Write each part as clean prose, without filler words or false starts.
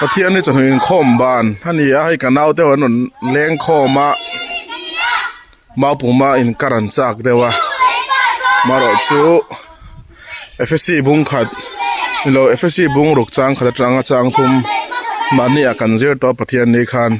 Pathian hi chawhnu inkhawm ban a ni a hei ka nau te an rawn leng khawm a maupuma inkar an chak deuh a marawh chu Ephesi bung khat nilo Ephesi bung ruk chang khat atanga chang thum mahni ah kan zir tawh a Pathian ni khan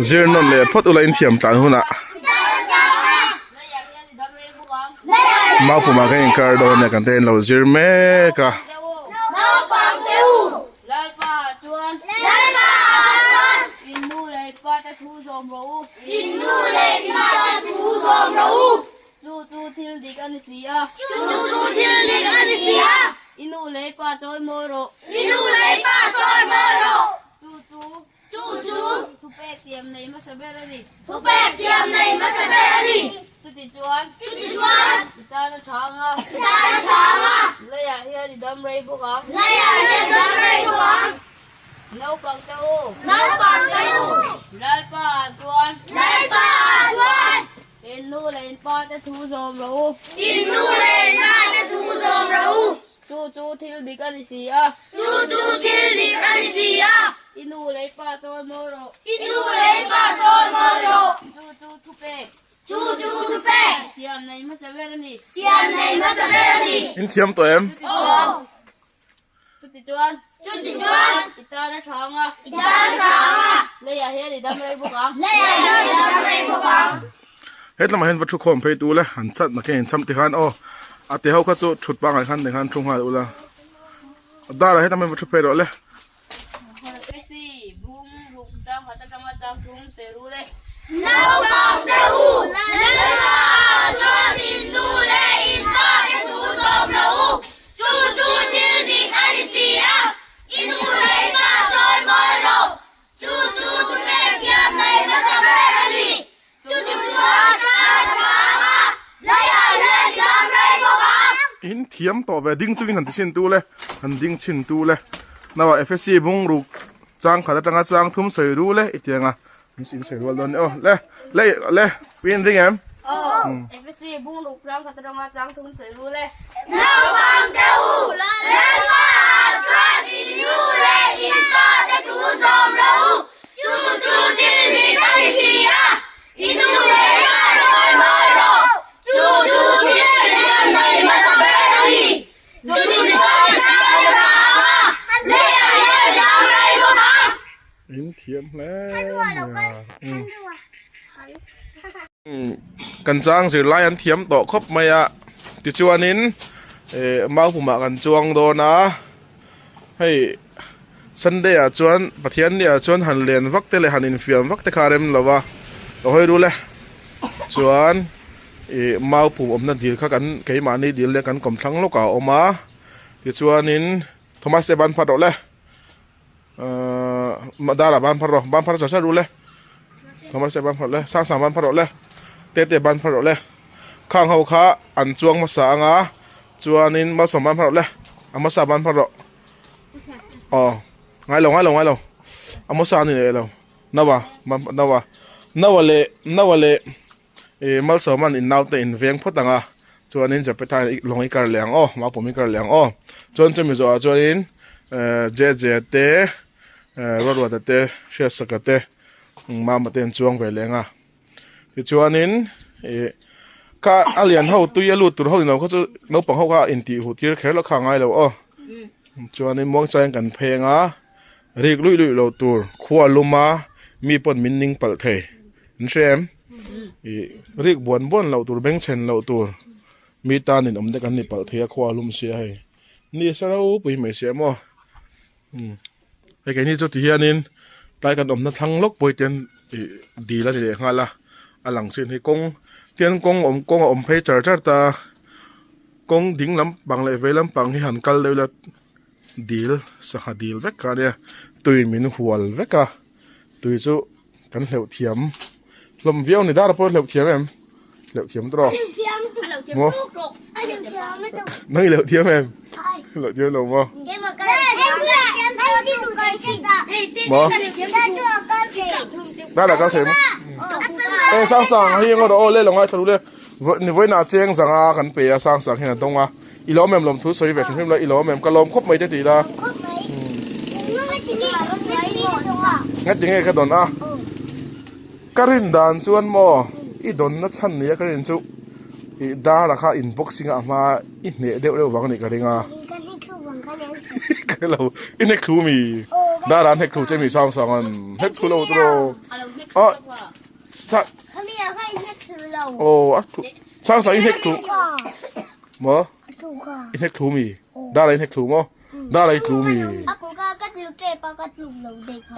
zir nawn leh phawt ula inthiam tlan hunah. Maupumah kan inkar dawn a kan te inlo zir mek a. Chu chu thupek tiam nei hmasa ber a ni. Thupek tiam nei hmasa ber a ni. Chutichuan. Chutichuan. I tan a tha ang a. I tan a tha ang a. Leiah hian i dam rei bawk ang. Leiah hian i dam rei bawk ang. Naupang te u. Naupang te u. Lalpa ah chuan. Lalpa ah chuan. In nu leh in pa te thu zawm rawh u. In nu leh in pa te thu zawm rawh u. Chu chu thil dik a ni si a. Chu chu thil dik a ni si a. I nu leh i pa chawi mawi rawh. I nu leh i pa chawi mawi rawh. Chu chu thupek. Chu chu thupek. Tiam nei hmasa ber a ni. Tiam nei hmasa ber a ni. In thiam tawh em? Aw. Chutichuan. Chutichuan. I tan a tha ang a. I tan a tha ang a. Leiah hian i dam rei bawk ang. Leiah hian i dam rei bawk ang. Hetlamah hian va thu khawm phei tu le han chat na khin cham ti khan aw a ti ho kha chu thut pangai khan ti khan thu nghal ula dar ah hetlama hian va thu phei rawh le. Naupang te u Lalpa ah chuan in nu leh in pa te thu zawm rawh u, chu chu thil dik a ni si a, i nu leh i pa chawi mawi rawh, chu chu thupek thiam nei hmasa ber a ni. Chutichuan ka la tha ang a, leiah hian i dam rei bawk ang. In thiam tawh ve ding chungin han ti chhin tu le, han ding chhin tu le. Nawa Ephesi bung ruk chang khat atanga chang thum sawi ru le i tiang a, in sawi rual dawn ni aw. Le, le, le, pin ring em? Aw, Ephesi bung ruk chang khat atanga chang thum sawi ru le. Naupang te u, Lalpa ah chuan in nu leh in pa te thu zawm rawh u. Chu chu thil dik a ni si a, i nu leh i pa sawi mawi rawh. Chu chu thil thiam nei hmasa ber a ni. Chutichuan i tan a tha ang a, leiah hian i dam rei bawk ang. In thiam hle mai a. Kan chang zirlai an thiam tawh khawp mai a, tichuanin Maupumah kan chuang dawn a. Hei Sunday ah chuan Pathian ni ah chuan han len vak te leh han infiam vak te kha a rem lo va ka hawi rul e chuan ih mau pum awmna dil kha kan keimahni dil leh kan kawmthlang lawkah a awm a tichuanin Thomas te ban phar rawh le ahh Dara ban phar rawh ban phar char char rul e Thomas te ban phar rawh le Sangsang ban phar rawh le Tete ban phar rawh le khang ho kha an chuang hmasa ang a. Chuanin malsawm ban hman rawh le, a hmasa ban hman rawh. Aw, ngai lo ngai lo ngai lo, a hmasa a ni leh lo. Nawa, nawa, nawa leh nawa leh ih malsawman in naute in veng phawt ang a, chuanin Japetha lawng i kar leh ang aw, mapawm i kar leh ang aw. Chuan chumi zawhah chuanin Jeje te, Ruatruata te, Hriatsaka te, Mama te an chuang ve leh ang a. Tichuanin ih kha a lian ho tui a lut tur ho ni lo kha chu naupang ho kha intih huh tir kher lo kha a ngai lo aw chuanin muangchangin kan pheng a rik luih luih lo tur khua lum a mi pawn min ning palh thei an hre em ih rik buan buan loh tur bengchhen loh tur mi tan in awm te kan ni palh thei a khua lum sia hei ni sa ropui mai sia maw. Umm hei keini chu ti hianin tlai kan awmna thlang lawk pawh hi tian ih dil a ni leh nghal a a lang chin hi kawng tian kawng awm kawng a awm phei char char ta kawng ding lampang leh vei lampang hi han kal deuh ila dil sangha dil vek kha a nia tui min hual vek a tui chu kan hleuh thiam hlawm viau a ni dar pawh a hleuh thiam em hleuh thiam tawh maw nang i hleuh thiam em hleuh thiam lo maw maw dar ah kal thei maw e sang sang hei engawt aw le lo ngaithla lu le ni vawiin ah cheng zanga kan pe a sang sang hian a dawng a i lawm em lawmthu sawi ve hrim hrim la i lawm em ka lawm khawp mai te tih la. Ngati nge ka dawn a? Ka rin dan chuan maw i dawnna chhan nia ka rin chu i dara kha in boxing a hma i hneh deuh deuh vang a nih ka ring a. Ka hre lo i hnek thlu mi? Dara an hnek thlu che mi sang sang an hnek thlu lo tiraw? Aw aw a thlu sang sang i hnek thlu maw? I hnek thlu mi? Dara i hnek thlu maw? Dara i tlu mi?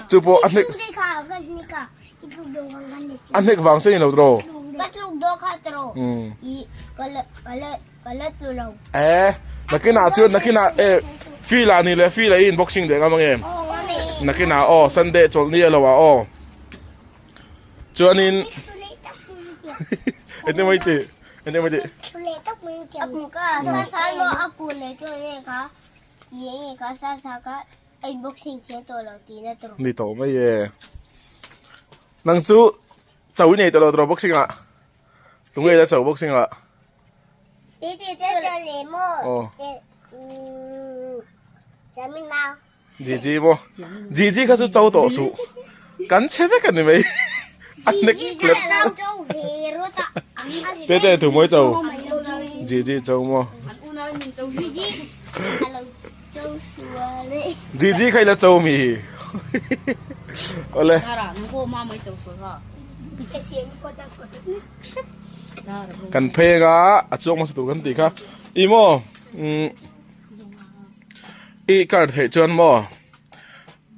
Chu pawh a hnek a hnek vang che ni lo tiraw? Eh nakinah chuan nakinah eh field ah ni le field ah i in boxing leh ngam ange nakinah aw Sunday chawlhni a lo ah aw chuanin engtin mai tih engtin mai tih ni tawh mai e nang chu chau i nei tawh lo tawh boxing ah tunge ila chau boxing ah. Gigi maw Gigi kha chu cho tawh suh kan chhe vek a ni mai a hnek let te te thu mawi cho Gigi cho maw Gigi kha ila cho mi awle kan pheng a a chuang hmasa tur kan tih kha ih maw umm i car theih chuan maw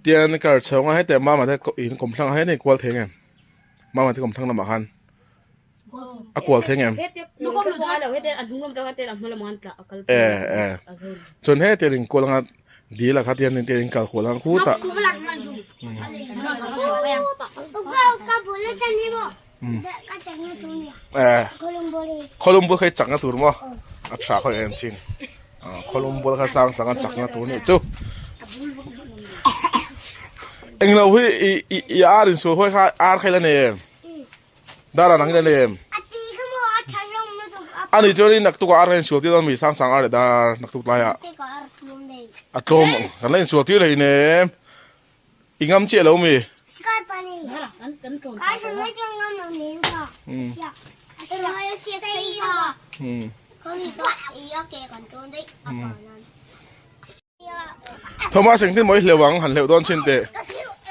tian car chhung a hetiang mama te in kawm thlang ah hian a inkual thei ang em mama te kawm thlang lamah khan a kual thei ang em eh eh chuan hetiang inkual anga dil ah kha tian in kal kual ang khutah. Khawlum bul kha i chakna tur maw a tha khaw en chin khawlum bul kha sang sang a chakna tur nih chu englo hi i i i ar in sual hawi kha ar kha ila nei em dar ah nang ila nei em ani chuan in naktuk ah ar kha in sual tir dawn mi sang sang ar leh dar naktuk tlai ah a tlawm kan la in sual tir hlei nem. I ngam chiah lo mi? Thomas engtin maw i hleuh ang han hleuh dawn chin teh.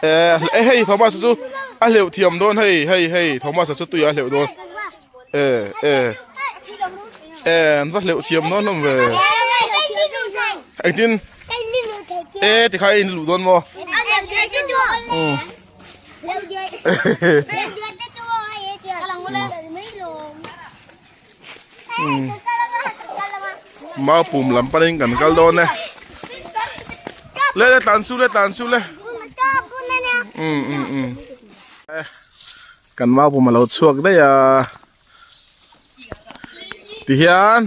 Eh eh hei Thomas chu a hleuh thiam dawn hei hei hei Thomas chu tui a hleuh dawn. Eh eh eh an va hleuh thiam dawn hlawm ve. Engtin E ti khai in luh dawn maw? Mau pum lam panin kan kal dawn e. Le le tlan su le tlan su le. Um um um. Kan mau pum a lo chhuak daih a. Tihian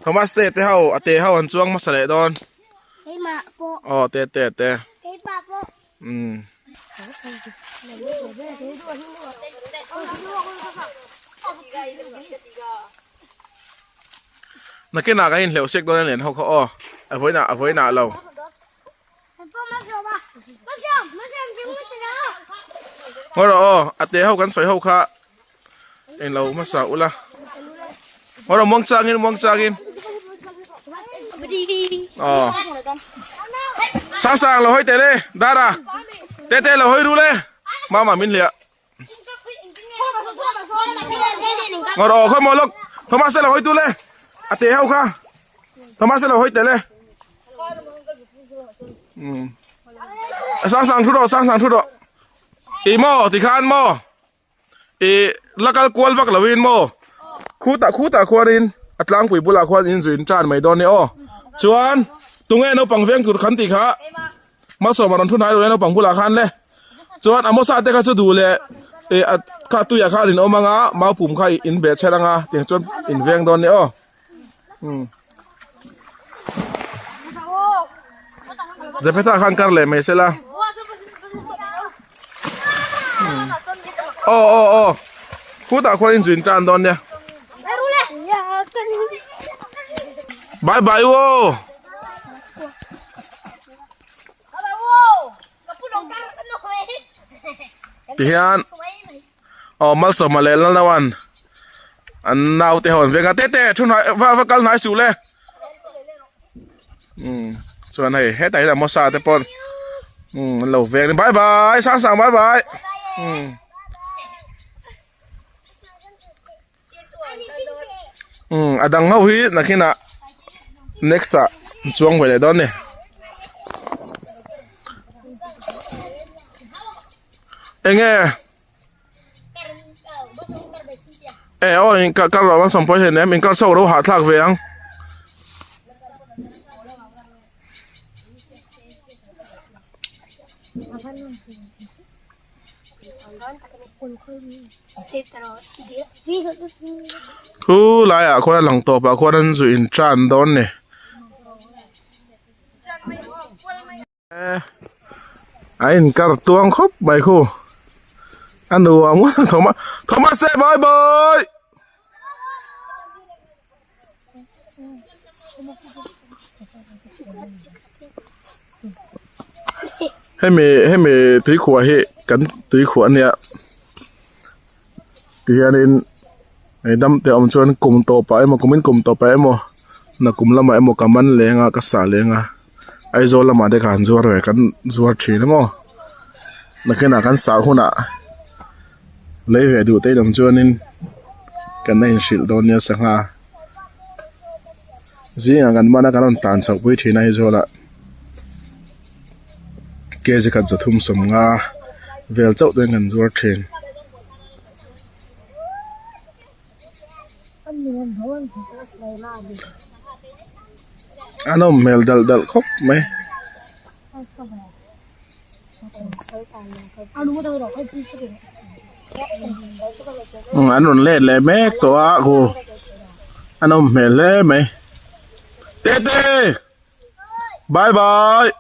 Thomas te te ho a te ho an chuang hmasa leh dawn. Aw te te te. Um. Nakinah kan inhleuh sek dawn a nen ho kha aw. A vawiinah a vawiinah lo. Ngaw rawh aw a te ho kan sawi ho kha englo hmasa ula ngaw rawh muang changin muang changin aw sang sang lo hawi teh le dara te te lo hawi ru le mama min hliah Ngawr aw khawi maw lawk Thomas lo hawi tu le a te ho kha Thomas lo hawi teh le sang sang thu rawh sang sang thu rawh i maw tikhan maw i la kal kual vak lovin maw khutah khutah khuanin a tlangpui bulah khuan in zuin tan mai dawn ni aw chuan tunge naupang veng tur khan tih kha Malsawm a rawn thu hnai lo le naupang bulah khan le chuan Amosa te kha chu duh leh eh a kha tuiah khan in awm anga mau pum kha in beh chher anga tiang chuan in veng dawn ni aw umm Japhetha khan kar leh mai sela aw aw aw khutah khuan in zuin tan dawn nia bye bye u. Tihian aw Malsawma leh Lalnawan an naute ho an veng a tete thu hnai va va kal hnai suh le umm chuan hei hetah hian Amosa te pawh umm an lo veng a ni bye bye sang sang bye bye umm. Umm a dang ho hi nakinah next ah chuang ve leh dawn a ni. Enge e aw in kar kar rawh an sawm pawh hei nem in kar chho ro hahthlak ve ang. Khu laiah khuan a lang tawp ah khuan an zu in tan dawn ni. A inkar tuang khawp mai khu a nuam ngawt ang Thomas Thomas e bye bye. Hemi hemi tuikhuah hi kan tuikhuah ania tihianin hei dam te awm chuan kum tawpah emaw kumin kum tawpah emaw nakum lamah emaw ka man leng a ka sah leng a Aizawl lamah te khan zuar ve kan zuar thin a maw nakinah kan sah hunah lei ve duh te in awm chuanin kan la inhrilh dawn nia sangha zingah kan man a kan rawn tlan chhoh pui thin a Aizawl ah kg khat zathum sawmnga vel chauh te kan zuar thin. A nawm hmel dalh dalh khawp mai. An rawn let leh mek tawh a khu a nawm hmel hle mai. Tete! Bye bye!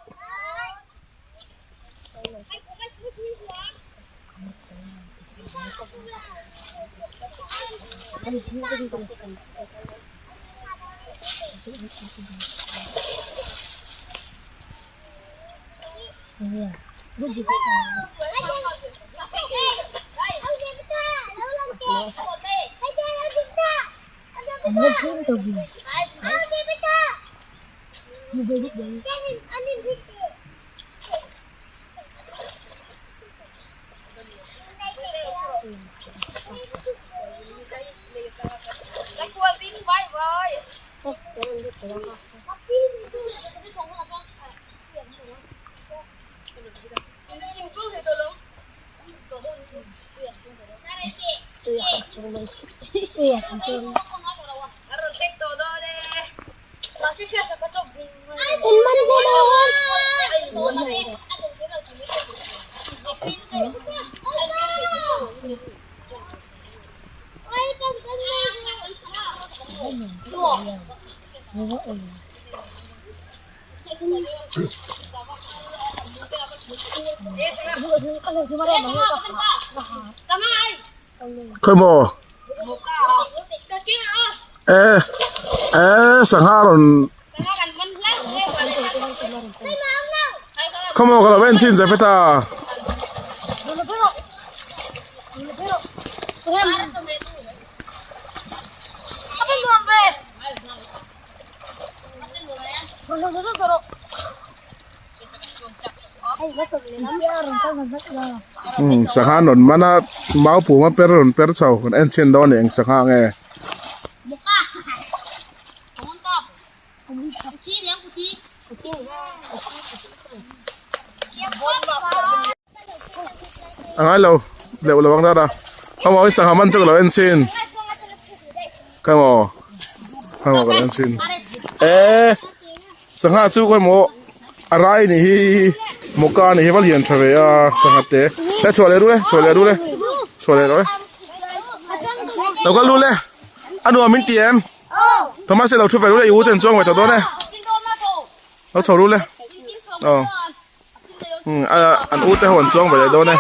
Khawi maw e e sangha rawn khawi maw ka lo en chin zepet a. Umm sangha an rawn man a mau pum a per rawn per chho kan en chhin dawn a ni eng sangha nge. A ngai lo leuh lo ang dat a khawmaw i sangha man chu ka lo en chhin khawmaw khawmaw ka lo en chhin eh sangha chu khawmaw a rai ni hi mawka ni hi va lian tha ve a sangha te he chhuah leh ru le chhuah leh ru le chhuah leh rawh e lo kal ru le a nuam min ti em Thomas lo thu ve ru le i u ten chuang ve tawh dawn e lo chho ru le aw. An u te ho an chuang ve leh dawn e.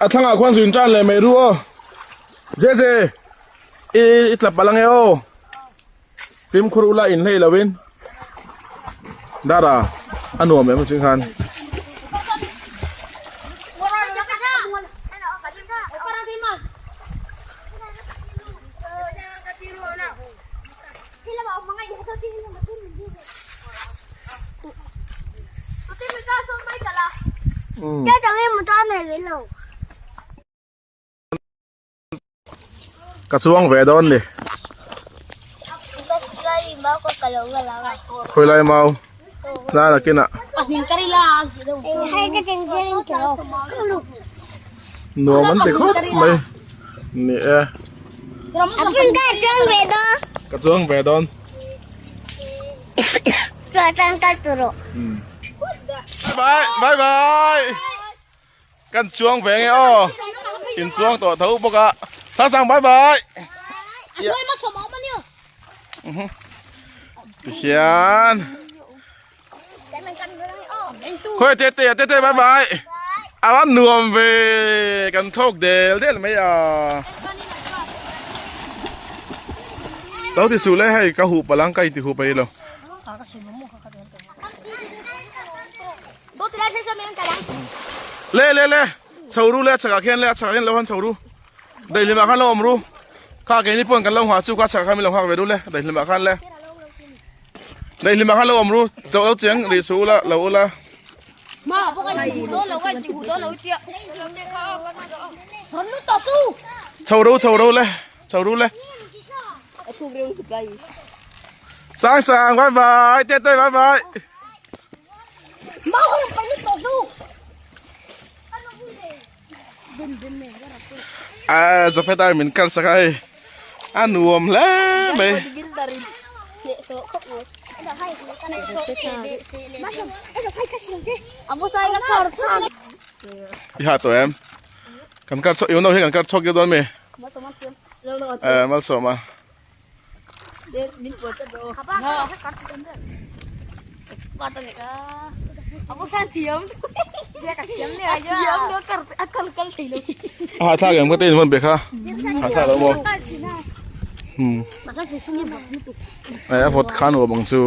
A thlangah khuan zuin tan leh mai ru aw. Jeje i i tla palh ange aw. Fimkhur ula in hlei lovin. Dara a nuam em ching khan. Ka chuang ve dawn ni. Khawi lai mau na nakinah. Nuam an ti khawp mai ni e. Ka chuang ve dawn. Bye bye bye. Kan chuang ve nge aw. In chuang tawh tho bawk a. Thasang bye bye. Tihian. Khawi tete tete bye bye. A va nuam ve kan thawk del del mai a. Lo ti suh le hei ka huh palang ka inti huh paih lo. Le le le chho ru le a chhakah khian le a chhakah khian lo han chho ru daihlimah khan lo awm ru kha keini pawn kan lo nghah chu kha chhakah khan min lo nghak ve ru le daihlimah khan le daihlimah khan lo awm ru chauh lo chiang rih suh ula lo ula. Chho ru chho ru le chho ru le. Sang sang bye bye tete bye bye. A Jafet ai min kar sak a hei a nuam hle mai. I ha tawh em? Kan kar chhuak, i no hi kan kar chhuak deuh dawn mi? Eh Malsawma. A hahthlak em ka te in vawn be kha hahthlak lo maw eh a vawt khan awm ang chu